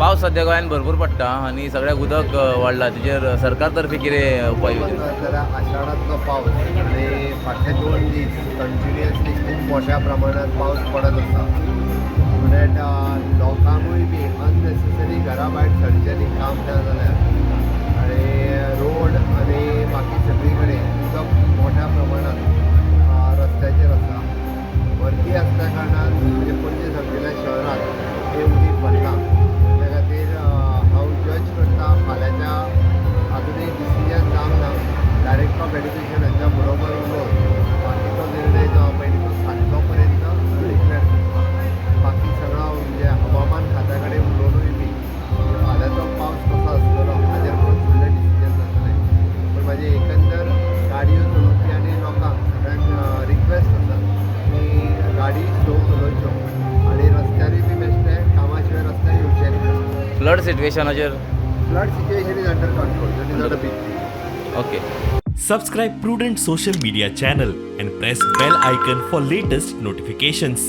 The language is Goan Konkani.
पावस सद्या गोंयांत भरपूर पडटा आनी सगळ्याक उदक वाडलां. तेजेर सरकार तर्फे कितें उपाय योजना? जाल्यार आषाढांतलो पावस आनी फाटले 2 दीस कंटिन्युअसली खूब मोठ्या प्रमाणात पावस पडत आसा. सो that लोकांकूय बी अननेसेसरी घरा भायर सरचें न्ही काम ना जाल्यार. आनी रोड आनी बाकी सगळी कडेन उदक मोठ्या प्रमाणात रस्त्याचेर आसा. भरती आसल्या कारणान म्हणजे पणजे सारकिल्या शहरात हें उदीक भरलां. त्या खातीर हांव जज करता, फाल्यांच्या अजुनूय डिसिजन जावंक ना. डायरेक्टर ऑफ एड्युकेशन हांच्या बरोबर उलोवन बाकीचो निर्णय जो आहा पळय तो सांजचो पर्यंत डिक्लेअर करता. बाकी सगळो म्हणजे हवामान खात्या कडेन उलोवनूय बी म्हणजे फाल्यांचो पावस कसो आसतलो हाजेर पळोवन फुडलें डिसिजन जातलें. पूण म्हाजें एकंदर गाडयो चलोवपी आनी लोकांक सगळ्यांक रिक्वेस्ट आसा की गाडी स्लो चलोवच्यो आनी रस्त्यारूय बी बेश्टें कामा शिवाय रस्त्यार येवचें न्ही. Flood सिट्युएशनाचेर? Flood situation is under control. That is not a big thing. Okay. Subscribe Prudent Social Media channel and press bell icon for latest notifications.